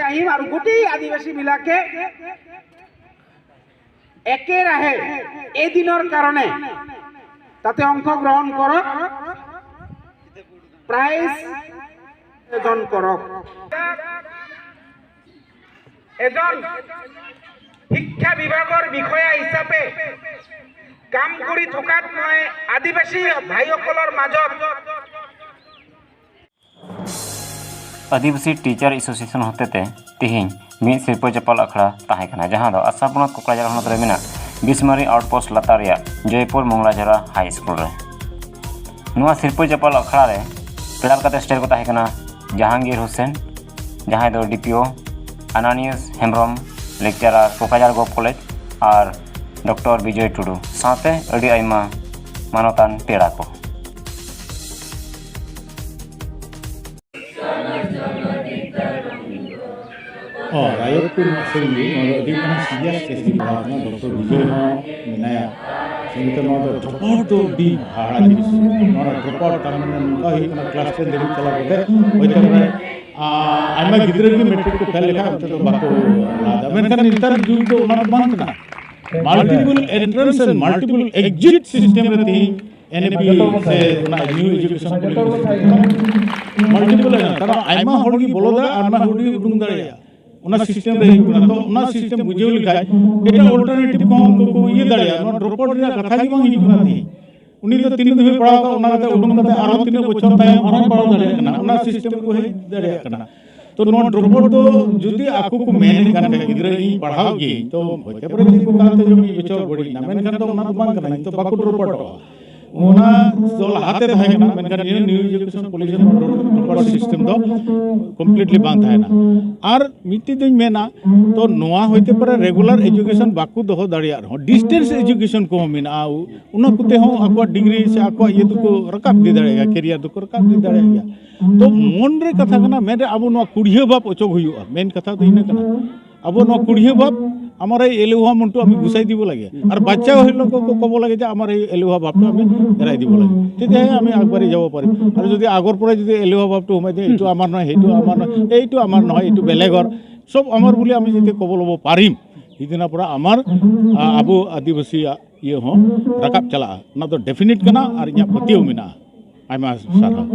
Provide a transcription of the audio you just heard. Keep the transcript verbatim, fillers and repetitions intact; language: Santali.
আহিম আৰু গোটেই আদিবাসীবিলাকে একেৰাহে এদিনৰ কাৰণে তাতে অংশগ্ৰহণ কৰক, প্ৰাইজ অৰ্জন কৰক। এজন শিক্ষা বিভাগৰ বিষয়া হিচাপে কাম কৰি থকাত মই আদিবাসী ভাইসকলৰ মাজত ᱟᱹᱫᱤᱵᱟᱹᱥᱤ ᱴᱤᱪᱟᱨ ᱮᱥᱳᱥᱤᱭᱮᱥᱚᱱ ᱦᱚᱛᱮᱛᱮ ᱛᱮᱦᱮᱧ ᱢᱤᱫ ᱥᱤᱨᱯᱟᱹ ᱪᱟᱯᱟᱞ ᱟᱠᱷᱲᱟ ᱛᱟᱦᱮᱸ ᱠᱟᱱᱟ, ᱡᱟᱦᱟᱸ ᱫᱚ ᱟᱥᱟᱢ ᱯᱚᱱᱚᱛ ᱠᱚᱠᱲᱟᱡᱷᱟᱨ ᱦᱚᱱᱚᱛ ᱨᱮ ᱢᱮᱱᱟᱜ ᱵᱤᱥᱢᱟᱨᱤ ᱟᱣᱩᱴᱯᱳᱥᱴ ᱞᱟᱛᱟᱨ ᱨᱮᱭᱟᱜ ᱡᱚᱭᱯᱩᱨ ᱢᱚᱝᱞᱟᱡᱷᱚᱨᱟ ᱦᱟᱭ ᱥᱠᱩᱞ ᱨᱮ᱾ ᱱᱚᱣᱟ ᱥᱤᱨᱯᱟᱹ ᱪᱟᱯᱟᱞ ᱟᱠᱷᱲᱟ ᱨᱮ ᱯᱮᱲᱟ ᱞᱮᱠᱟᱛᱮ ᱥᱮᱴᱮᱨ ᱠᱚ ᱛᱟᱦᱮᱸ ᱠᱟᱱᱟ ᱡᱟᱦᱟᱝᱜᱤᱨ ᱦᱩᱥᱮᱱ, ᱡᱟᱦᱟᱸᱭ ᱫᱚ ᱰᱤ ᱯᱤ ᱳ, ᱟᱱᱟᱱᱤᱭᱟᱥ Hembrom, lecturer Kokrajhar gov college, ᱟᱨ ᱰᱚᱠᱴᱚᱨ ᱵᱤᱡᱚᱭ ᱴᱩᱰᱩ ᱥᱟᱶᱛᱮ ᱟᱹᱰᱤ ᱟᱭᱢᱟ ᱢᱟᱱᱚᱛᱟᱱ ᱯᱮᱲᱟ ᱠᱚ᱾ ᱚ, ᱨᱟᱭᱚᱛᱯᱩᱨ ᱨᱮᱱᱟᱜ ᱥᱟᱹᱨᱤ ᱜᱮ, ᱱᱚᱣᱟ ᱫᱚ ᱟᱹᱰᱤ ᱢᱟᱨᱟᱝ ᱥᱤᱨᱤᱭᱟᱥ ᱠᱮᱥ ᱜᱮ ᱯᱟᱲᱟᱣ ᱠᱟᱱᱟ᱾ ᱰᱚᱠᱴᱚᱨ ᱵᱤᱡᱚᱭ ᱦᱚᱸ ᱢᱮᱱᱟᱭᱟ᱾ ᱥᱟᱹᱨᱤᱛᱮ ᱱᱚᱣᱟ ᱫᱚ ᱰᱨᱚᱯ ᱟᱣᱩᱴ ᱫᱚ ᱟᱹᱰᱤ ᱦᱟᱦᱟᱲᱟ ᱡᱤᱱᱤᱥ᱾ ᱱᱚᱣᱟ ᱰᱨᱚᱯ ᱟᱣᱩᱴ ᱛᱟᱨ ᱢᱟᱱᱮ ᱱᱚᱝᱠᱟ ᱦᱩᱭᱩᱜ ᱠᱟᱱᱟ, ᱠᱞᱟᱥ ᱴᱮᱱ ᱫᱷᱟᱹᱵᱤᱡ ᱪᱟᱞᱟᱣ ᱠᱟᱛᱮ ᱦᱚᱭᱛᱳ ᱯᱨᱟᱭ, ᱟ, ᱟᱭᱢᱟ ᱜᱤᱫᱽᱨᱟᱹ ᱜᱮ ᱢᱮᱴᱨᱤᱠ ᱠᱚ ᱯᱷᱮᱞ ᱞᱮᱠᱷᱟᱱ ᱚᱱᱛᱮ ᱫᱚ ᱵᱟᱠᱚ ᱞᱟᱦᱟ ᱫᱟ᱾ ᱢᱮᱱᱠᱷᱟᱱ ᱱᱮᱛᱟᱨ ᱡᱩᱜᱽ ᱫᱚ ᱚᱱᱟ ᱫᱚ ᱵᱟᱝ ᱠᱟᱱᱟ᱾ ᱢᱟᱞᱴᱤᱯᱞ ᱮᱱᱴᱨᱟᱱᱥ ᱮᱱᱰ ᱢᱟᱞᱴᱤᱯᱞ ᱮᱠᱡᱤᱴ ᱥᱤᱥᱴᱮᱢ ᱨᱮ ᱛᱮᱦᱮᱧ ᱮᱱ ᱤ ᱯᱤ ᱥᱮ ᱚᱱᱟ ᱱᱤᱭᱩ ᱮᱡᱩᱠᱮᱥᱚᱱ ᱯᱚᱞᱤᱥᱤ ᱢᱟᱞᱴᱤᱯᱞ ᱮᱱᱟ, ᱠᱟᱨᱚᱱ ᱟᱭᱢᱟ ᱦᱚᱲ ᱜᱮ ᱵᱚᱞᱚ ᱫᱟᱲᱮᱭᱟᱜᱼᱟ, ᱟᱭᱢᱟ ᱦᱚᱲ ᱜᱮ ᱩᱰᱩᱝ ᱫᱟᱲᱮᱭᱟᱜᱼᱟ᱾ ᱚᱱᱟ ᱥᱤᱥᱴᱮᱢ ᱨᱮ ᱦᱤᱡᱩᱜ ᱠᱟᱱᱟ᱾ ᱛᱚ ᱚᱱᱟ ᱥᱤᱥᱴᱮᱢ ᱵᱩᱡᱷᱟᱹᱣ ᱞᱮᱠᱷᱟᱡ ᱮᱴᱟᱜ ᱚᱞᱴᱟᱨᱱᱮᱴᱤᱵᱷ ᱠᱚᱦᱚᱸ ᱩᱱᱠᱩ ᱠᱚ ᱤᱭᱟᱹ ᱫᱟᱲᱮᱭᱟᱜᱼᱟ᱾ ᱱᱚᱣᱟ ᱰᱨᱚᱯ ᱟᱣᱩᱴ ᱨᱮᱭᱟᱜ ᱠᱟᱛᱷᱟ ᱜᱮ ᱵᱟᱝ ᱦᱤᱡᱩᱜ ᱠᱟᱱᱟ ᱛᱮᱦᱮᱧ᱾ ᱩᱱᱤ ᱫᱚ ᱛᱤᱱᱟᱹᱜ ᱫᱷᱟᱹᱵᱤᱡ ᱯᱟᱲᱦᱟᱣ ᱠᱟᱜ, ᱚᱱᱟ ᱠᱟᱛᱮ ᱩᱰᱩᱝ ᱠᱟᱛᱮ ᱟᱨᱦᱚᱸ ᱛᱤᱱᱟᱹᱜ ᱵᱚᱪᱷᱚᱨ ᱛᱟᱭᱚᱢ ᱟᱨᱦᱚᱸ ᱯᱟᱲᱦᱟᱣ ᱫᱟᱲᱮᱭᱟᱜ ᱠᱟᱱᱟ, ᱚᱱᱟ ᱥᱤᱥᱴᱮᱢ ᱨᱮᱠᱚ ᱦᱮᱡ ᱫᱟᱲᱮᱭᱟᱜ ᱠᱟᱱᱟ᱾ ᱛᱚ ᱱᱚᱣᱟ ᱰᱨᱚᱯ ᱟᱣᱩᱴ ᱫᱚ ᱡᱩᱫᱤ ᱟᱠᱚ ᱠᱚ ᱢᱮᱱᱮᱫ ᱠᱟᱱ ᱠᱷᱟᱡ ᱜᱤᱫᱽᱨᱟᱹ ᱤᱧ ᱯᱟᱲᱦᱟᱣ ᱜᱮ, ᱛᱚ ᱦᱚᱭᱛᱮ ᱯᱟᱨᱮ ᱪᱮᱫ ᱠᱚ ᱠᱟᱱ ᱛᱮ ᱡᱮ ᱢᱤᱫ ᱵᱚᱪᱷᱚᱨ ᱵᱟᱹᱲᱤᱡ ᱮᱱᱟ, ᱢᱮᱱᱠᱷᱟᱱ ᱫᱚ ᱚᱱᱟ ᱫᱚ ᱵᱟᱝ ᱠᱟᱱᱟ, ᱱᱤᱛᱚᱜ ᱵᱟᱠᱚ ᱰᱨᱚᱯ ᱟᱣᱩᱴᱚᱜᱼᱟ᱾ ᱚᱱᱟ ᱫᱚ ᱞᱟᱦᱟᱛᱮ ᱛᱟᱦᱮᱸ ᱠᱟᱱᱟ, ᱢᱮᱱᱠᱷᱟᱱ ᱱᱤᱭᱟᱹ New education policy drop out system ᱫᱚ ᱠᱚᱢᱯᱞᱤᱴᱞᱤ ᱵᱟᱝ ᱛᱟᱦᱮᱱᱟ᱾ ᱟᱨ ᱢᱤᱫᱴᱤᱡ ᱫᱚᱧ ᱢᱮᱱᱟ, ᱛᱚ ᱱᱚᱣᱟ ᱦᱚᱭᱛᱮ ᱯᱟᱨᱮ ᱨᱮᱜᱩᱞᱟᱨ ᱮᱡᱩᱠᱮᱥᱚᱱ ᱵᱟᱠᱚ ᱫᱚᱦᱚ ᱫᱟᱲᱮᱭᱟᱜ ᱨᱮᱦᱚᱸ, ᱰᱤᱥᱴᱮᱱᱥ ᱮᱡᱩᱠᱮᱥᱚᱱ ᱠᱚᱦᱚᱸ ᱢᱮᱱᱟᱜᱼᱟ, ᱚᱱᱟ ᱠᱚᱛᱮ ᱦᱚᱸ ᱟᱠᱚᱣᱟᱜ ᱰᱤᱜᱽᱨᱤ ᱥᱮ ᱟᱠᱚᱣᱟᱜ ᱤᱭᱟᱹ ᱫᱚᱠᱚ ᱨᱟᱠᱟᱵ ᱤᱫᱤ ᱫᱟᱲᱮᱭᱟᱜ ᱜᱮᱭᱟ, ᱠᱮᱨᱤᱭᱟᱨ ᱫᱚᱠᱚ ᱨᱟᱠᱟᱵ ᱤᱫᱤ ᱫᱟᱲᱮᱭᱟᱜ ᱜᱮᱭᱟ᱾ ᱛᱚ ᱢᱚᱱ ᱨᱮ ᱠᱟᱛᱷᱟ ᱠᱟᱱᱟ, ᱢᱮᱱ ᱨᱮ ᱟᱵᱚ ᱱᱚᱣᱟ ᱠᱩᱲᱭᱟᱹ ᱵᱷᱟᱵᱽ ᱚᱪᱚᱜ ᱦᱩᱭᱩᱜᱼᱟ, ᱢᱮᱱ ᱠᱟᱛᱷᱟ ᱫᱚ ᱤᱱᱟᱹ ᱠᱟᱱᱟ᱾ ᱟᱵᱚ ᱱᱚᱣᱟ ᱠᱩᱲᱭᱟᱹ ᱵᱷᱟᱵᱽ আমাৰ এই এলেহুৱা মনটো আমি গুচাই দিব লাগে। আৰু বাচ্ছাও সেইলোকক ক'ব লাগে যে আমাৰ এই এলেহুৱা ভাৱটো আমি এৰাই দিব লাগে, তেতিয়াহে আমি আগবাঢ়ি যাব পাৰিম। আৰু যদি আগৰ পৰাই যদি এলেহুৱা ভাৱটো সোমাই যায়, এইটো আমাৰ নহয়, সেইটো আমাৰ নহয়, এইটো আমাৰ নহয়, এইটো বেলেগৰ, চব আমাৰ বুলি আমি যেতিয়া ক'ব ল'ব পাৰিম, সিদিনাৰ পৰা আমাৰ আ, আবু আদিবাসী আ, ইয়ে ᱦᱚᱸ ᱨᱟᱠᱟᱵ ᱪᱟᱞᱟᱜᱼᱟ᱾ ᱚᱱᱟ ᱫᱚ ᱰᱮᱯᱷᱤᱱᱤᱴ ᱠᱟᱱᱟ ᱟᱨ ᱤᱧᱟᱹᱜ ᱯᱟᱹᱛᱭᱟᱹᱣ ᱢᱮᱱᱟᱜᱼᱟ᱾ ᱟᱭᱢᱟ ᱥᱟᱨᱦᱟᱣ᱾